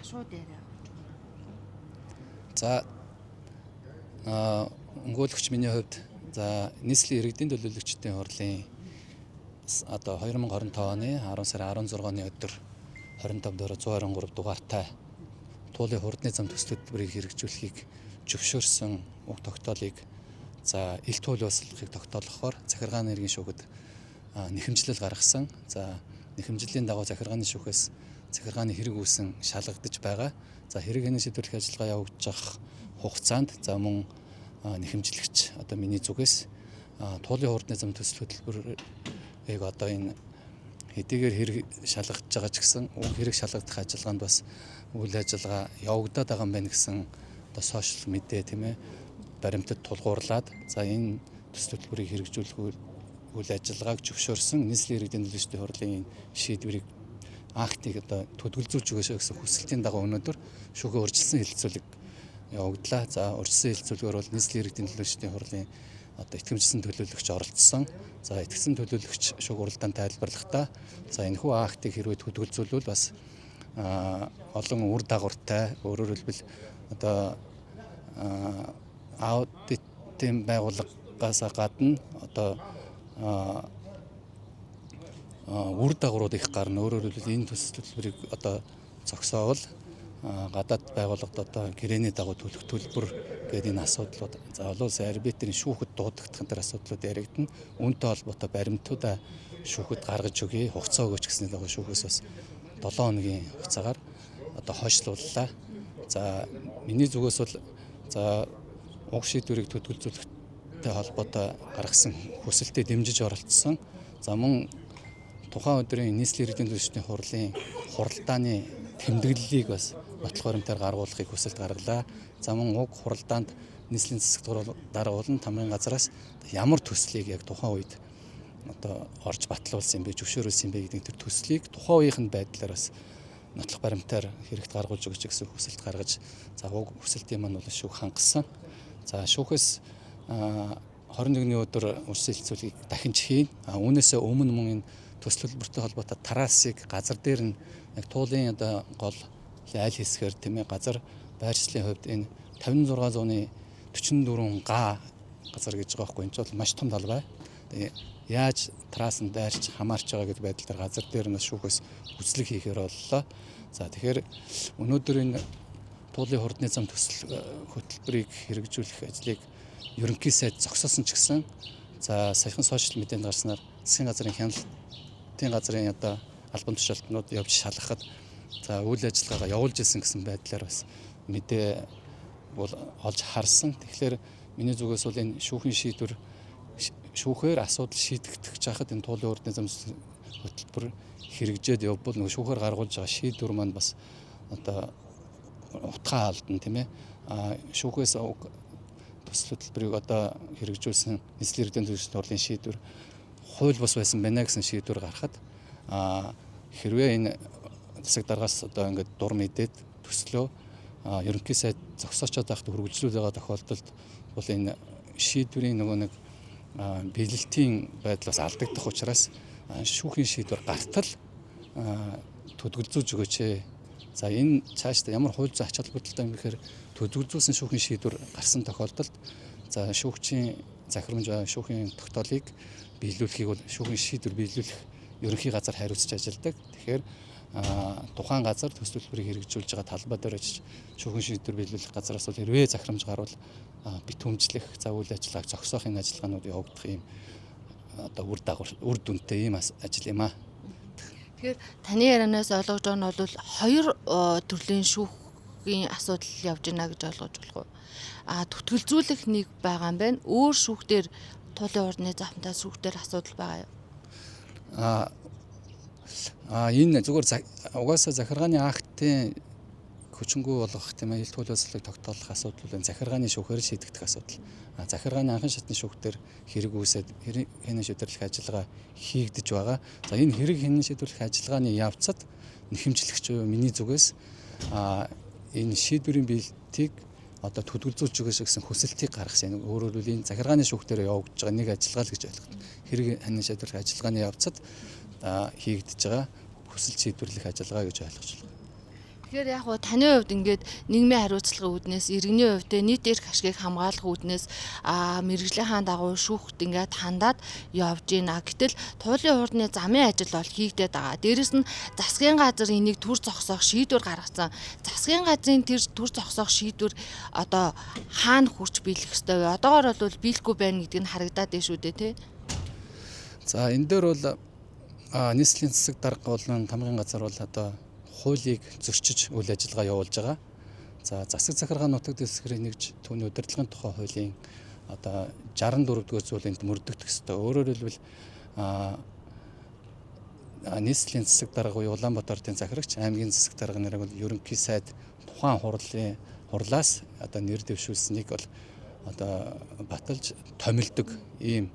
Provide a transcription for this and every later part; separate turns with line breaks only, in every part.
шууд яриа.
За, өмгөөлөгч миний хувьд за нийслэлийн иргэдийн төлөөлөгчдийн хурлын одоо 2025 оны 10 сарын 16-ны өдөр 25 доор 123 дугаартай туулын хурдны зам төсөл хөтөлбөрийг хэрэгжүүлэхийг зөвшөөрсөн уг тогтоолыг за ил туул баслахыг тогтоолохоор захиргааны иргэн шүүхэд нэхэмжлэл гаргасан. За, нэхэмжлэлийн дагуу захиргааны шүүхээс захиргааны хэрэг үүсэн шалгагдаж байгаа. За, хэрэг хянан шийдвэрлэх ажиллагаа явагдаж хугацаанд за мөн нэхэмжлэгч одоо миний зүгээс туулын хурдны зам төсөл хөтөлбөрийг одоо энэ хэдийгээр хэрэг шалгагдж байгаа ч гэсэн уг хэрэг шалгагдах ажиллагаанд бас үйл ажиллагаа явагдаад байгаа юм байна гэсэн одоо сошиал мэдээ, тийм ээ, баримтад тулгуурлаад за энэ төсөл хөтөлбөрийг хэрэгжүүлэх үйл ажиллагааг зөвшөөрсөн нийслэлийн иргэдийн төлөөлөгчдийн хурлын шийдвэрийг актыг одоо төдөлзүүлж өгөөш гэсэн хүсэлтийн дагуу өнөөдөр шүүхийн урьдчилсан хэлэлцүүлэг явагдлаа. За, урьдчилсан хэлэлцүүлгээр бол нийслэлийн иргэдийн төлөөлөгчдийн хурлын одоо итгэмжсэн төлөөлөгч оролцсон. За, итгэсэн төлөөлөгч шүүх уралдаан тайлбарлахдаа за энэхүү актыг хэрвээ төдөлзүүлвэл бас олон үр дагавартай, өөрөөр хэлбэл одоо аудитын байгууллагаас гадна одоо үр дагаврууд их гарна. Өөрөөр хэлбэл энэ төсөл төлбөрийг одоо зогсоовол гадаад байгууллагад одоо гэрээний дагуу төлөх төлбөр гэдэг энэ асуудлууд, за олон улсын арбитрийн шүүхэд дуудагдах энэ асуудлууд яригдана. Үүнтэй холбоотой баримтуудаа шүүхэд гаргаж өгье, хугацаа өгөөч гэсний дагуу шүүхээс бас 7 хоногийн хугацаагаар одоо хойшлууллаа. За, миний зүгээс бол за уг шийдвэрийг төдөлзүүлэхтэй холбоотой гаргасан хүсэлтэд дэмжиж оролцсон. За, мөн тухайн өдрийн нийслэлийн иргэдийн төлөөлөгчдийн хурлын хуралдааны тэмдэглэлийг бас нотлох баримтаар гаргуулахыг хүсэлт гаргалаа. За, мөн уг хуралдаанд нийслэлийн засаг дарга болон тамгын газраас ямар төслийг яг тухайн үед одоо орж батлуулсан юм бэ, зөвшөөрүүлсэн юм бэ гэдэг тэр төслийг тухайн үеийнх нь байдлаар бас нотлох баримтаар хэрэгт гаргуулж өгч гэсэн хүсэлт гаргаж, за уг хүсэлтийн маань бол шүүх хангасан. За, шүүхээс 21-ний өдөр урьдчилан хэлэлцүүлгийг дахин хийн. Үүнээсээ өмнө мөн энэ төсөл төлбөртэй холбоотой трассыг газар дээр нь яг туулын одоо гол айл хэсгээр, тийм ээ, газар байршлын хувьд энэ 56 зууны 44 га газар гэж байгаа байхгүй. Энэ ч бол маш том талбай. Тэгээ яаж трасс нь дайрч хамаарч байгаа гэдэг байдал дээр газар дээр нь шүүхээс үзлэг хийхээр боллоо. За, тэгэхээр өнөөдөр энэ туулын хурдны зам төсөл хөтөлбөрийг хэрэгжүүлэх ажлыг ерөнхий сайд зогсоосон ч гэсэн за саяхан сошиал мэдээнд гарснаар засгийн газрын хяналтын газрын одоо албан тушаалтнууд явж шалгахад за үйл ажиллагаагаа явуулж исэн гэсэн байдлаар бас мэдээ бол олж харсан. Тэгэхээр миний зүгээс бол энэ шүүхийн шийдвэр шүүхээр асуудал шийдэгдэх жахад энэ туулын хурдны зам хөтөлбөр хэрэгжээд явбал нөгөө шүүхээр гаргуулж байгаа шийдвэр маань бас одоо утгаа алдна, тийм ээ. А шүүхээс уг төсөл хөтөлбөрийг одоо хэрэгжүүлсэн нийслэлийн иргэдийн төлөөлөгчдийн хурлын шийдвэр хууль бус байсан байна гэсэн шийдвэр гаргахад хэрвээ энэ засаг даргаас одоо ингээд дур мэдээд төслөө ерөнхий сайд зогсоочоод байхад үргэлжлүүл байгаа тохиолдолд бол энэ шийдвэрийн нөгөө нэг биелэлтийн байдлаас алдагдах учраас шүүхийн шийдвэр гартал төдөлзүүлж өгөөч ээ. За, энэ цаашдаа ямар хууль зүйн ач холбогдолтой юм гэхээр төдөлзүүлсэн шүүхийн шийдвэр гарсан тохиолдолд за шүүгчийн захирамж, шүүхийн тогтоолыг биелүүлэхийг бол шүүхийн шийдвэр биелүүлэх ерөнхий газар хариуцж ажилладаг. Тэгэхээр тухайн газар төсөл төлбөрийг хэрэгжүүлж байгаа талбай дээр очиж шүүхийн шийдвэр биелүүлэх газараас бол хэрвээ захирамж гарвал битүүмжлэх, за үйл ажиллагааг зогсоох энэ ажиллагаанууд явагдах юм одоо үр дагавар, үр дүнтэй ийм ажил юм аа.
Тэгэхээр таны ярианаас ойлгож байгаа нь бол хоёр төрлийн шүүхийн асуудал явж байна гэж ойлгож болох уу? А түтгэлзүүлэх нэг байгаа юм байна. Өөр шүүхтэр туулын хурдны замтай шүүхтэр асуудал байгаа юу?
А энэ зүгээр угаасаа захиргааны актын хүчингүй болгох, тийм ээ, ил тул байслыг тогтоолох асуудал бол энэ захиргааны шүүхээр шийдэгдэх асуудал. А захиргааны анхан шатны шүүхтэр хэрэг үүсээд хэрэг хянан шийдвэрлэх ажиллагаа хийгдэж байгаа. За, энэ хэрэг хянан шийдвэрлэх ажиллагааны явцад нэхэмжлэгч буюу миний зүгээс энэ шийдвэрийн биелэлтийг одоо төдөлзүүлж өгөөш гэсэн хүсэлтийг гаргасан. Өөрөөр хэлбэл энэ захиргааны шүүхтэр явагдаж байгаа нэг ажиллагаа л гэж ойлгох. Хэрэг хянан шийдвэрлэх ажиллагааны явцад хийгдэж байгаа хүсэлт шийдвэрлэх ажиллагаа гэж ойлгож байна.
Тэгэхээр яг гоо таны хувьд ингээд нийгмийн хариуцлагын үүднээс, иргэний хувьд те нийт эрх ашгийг хамгаалах үүднээс мэргэжлийнхаа дагуу шүүхт ингээд хандаад явж гинэ. Гэтэл туулын хурдны замын ажил бол хийгдээд байгаа. Дээрэс нь засгийн газар энийг төр зогсоох шийдвэр гаргасан. Засгийн газрын тэр төр зогсоох шийдвэр одоо хаана хүрч биелэх ёстой вэ? Одоогор бол биелэхгүй байна гэдг нь харагдаад байна шүү дээ, тий.
За, энэ дээр бол нийслэлийн засаг дарга болон тамгын газар бол одоо хуулийг зөрчиж үйл ажиллагаа явуулж байгаа. За, засаг захиргаа нутаг дэвсгэрийн нэгж түүний удирдлагын тухай хуулийн одоо 64 дугаар зүйл энд мөрдөгдөх ёстой. Өөрөөр хэлбэл, нийслэлийн засаг дарга буюу Улаанбаатар хотын захирагч, аймгийн засаг дарга нарыг бол ерөнхий сайд тухайн хурлын хурлаас одоо нэр дэвшүүлсэнийг бол одоо баталж томилдог ийм.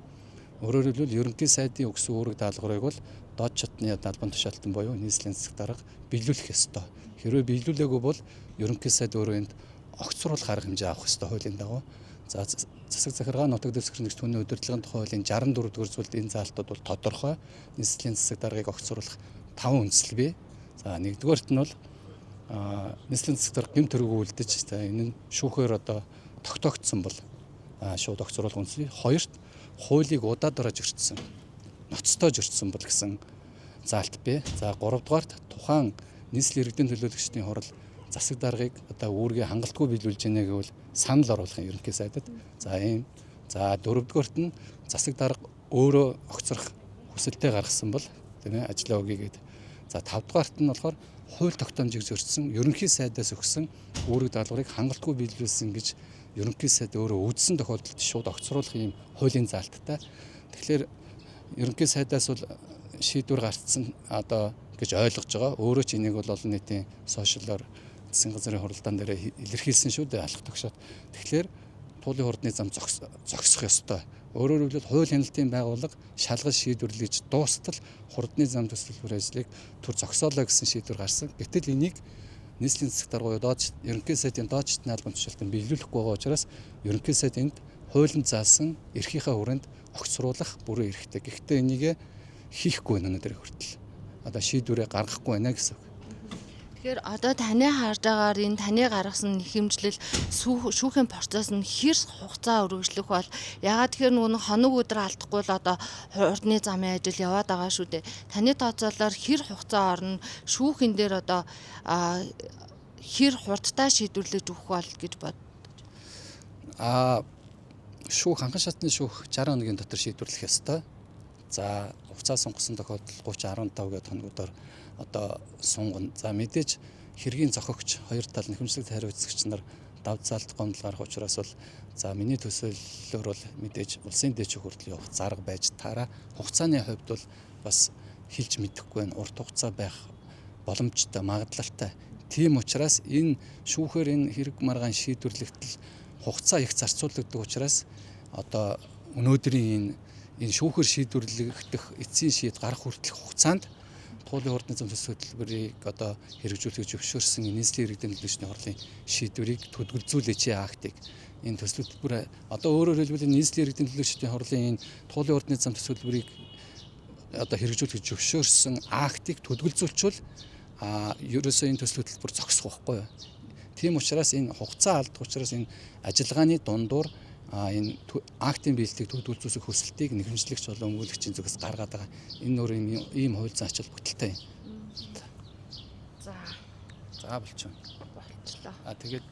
Өөрөөр хэлбэл, ерөнхий сайдын өгсөн үүрэг даалгаврыг бол доод чатны албан тушаалтан буюу нийслэлийн засаг дарга биелүүлэх ёстой. Хэрвээ биелүүлээгүй бол ерөнхий сайд өөрөө энд огцруулах арга хэмжээ авах ёстой хуулийн дагуу. За, засаг захиргаа нутаг дэвсгэр нэгж түүний удирдлагын тухай хуулийн 64 дугаар зүйлд энэ заалтууд бол тодорхой. Нийслэлийн засаг даргыг огцруулах 5 үндсэл бий. За, нэгдүгээрт нь бол нийслэлийн засаг дарга гэм төрөг үлдэж, за, энэ нь шүүхээр одоо тогтоогдсон бол шууд огцруулах үндсэл. Хоёрт, хуулийг удаад орож өртсөн, ноцтой жөрчсөн бол гэсэн заалт бий. За, гуравдугаарт, тухайн нийслэл иргэдийн төлөөлөгчдийн хурал засаг даргыг одоо үүргээ хангалтгүй биелүүлж гинэ гэвэл санал оруулах юм ерөнхий сайдад. За, ийм. За, дөрөвдүгээрт нь засаг дарга өөрөө огцрох хүсэлтээ гаргасан бол, тийм ээ, ажлаа өгье гэдэг. За, тавдугаарт нь болохоор хууль тогтоомжийг зөрчсөн, ерөнхий сайдаас өгсөн үүрэг даалгаврыг хангалтгүй биелүүлсэн гэж ерөнхий сайд өөрөө үзсэн тохиолдолд шууд огцруулах ийм хуулийн заалттай. Тэгэхээр ерөнхий сайдаас бол шийдвэр гарцсан одоо гэж ойлгож байгаа. Өөрөө ч энийг бол олон нийтийн сошиалор засгийн газрын хуралдаан дээр илэрхийлсэн шүү дээ, алах тогшоод. Тэгэхээр туулын хурдны зам зогсох ёстой. Өөрөөр хэлбэл, хууль хяналтын байгууллага шалгал шийдвэрлэж дуустал хурдны зам төсөл ажлыг түр зогсоолоо гэсэн шийдвэр гарсан. Гэтэл энийг нийслэлийн засаг дарга буюу доод ерөнхий сайдын доод шатны албан тушаалтан биелүүлэхгүй байгаа учраас ерөнхий сайд энд хуулинд заасан эрхийнхээ хүрээнд огцруулах бүрэн эрхтэй. Гэхдээ энийг хийхгүй байна өнөөдөр хүртэл. Одоо шийдвэрээ гаргахгүй байна гэсэн үг.
Тэгэхээр одоо таны харж байгаагаар энэ таны гаргасан нэхэмжлэл шүүхийн процесс нь хэр хугацаа үргэлжлэх бол, ягаад тэгэхээр нөгөө хоног өдөр алдахгүй л одоо хурдны замын ажил яваад байгаа шүү дээ. Таны тооцоолоор хэр хугацаа орно, шүүхэн дээр одоо хэр хурдтай шийдвэрлэж өгөх бол гэж бод.
Шүүх, анхан шатны шүүх 60 хоногийн дотор шийдвэрлэх ёстой. За, хугацаа сунгасан тохиолдолд 30 15 гэдэг хоногудаар одоо сунгана. За, мэдээж хэргийн зохиогч хоёр тал, нэхэмжлэгт хариуцагч нар давзаалт гомдол гарах учраас бол, за, миний төсөөллөөр бол мэдээж улсын дээд шүүх хүртэл явах зарга байж таараа. Хугацааны хувьд бол бас хэлж мэдэхгүй байна. Урт хугацаа байх боломжтой, магадлалтай. Тийм учраас энэ шүүхээр энэ хэрэг маргаан шийдвэрлэгдэл хугацаа их зарцуулагддаг учраас одоо өнөөдрийн энэ шүүхээр шийдвэрлэгдэх эцсийн шийд гарах хүртэлх хугацаанд туулын хурдны зам төсөл хөтөлбөрийг одоо хэрэгжүүлэхийг зөвшөөрсөн нийслэлийн иргэдийн төлөөлөгчдийн хурлын шийдвэрийг төдгөлзүүлээч актыг, энэ төсөл хөтөлбөр, одоо өөрөөр хэлбэл, нийслэлийн иргэдийн төлөөлөгчдийн хурлын энэ туулын хурдны зам төсөл хөтөлбөрийг одоо хэрэгжүүлэхийг зөвшөөрсөн актыг төдгөлзүүлчихвэл ерөөсөө энэ төсөл хөтөлбөр зогсох байхгүй юу. Тийм учраас энэ хугацаа алдах учраас энэ ажиллагааны дундуур энэ актын биелэлтийг төвдүүлзүүлэх хүсэлтийг нэхэмжлэгч болон өмгөөлөгчийн зүгээс гаргаад байгаа. Энэ өөр ийм хууль зүйн ач холбогдолтой юм.
За.
За, болчихно.
Болчлоо.
Тэгээд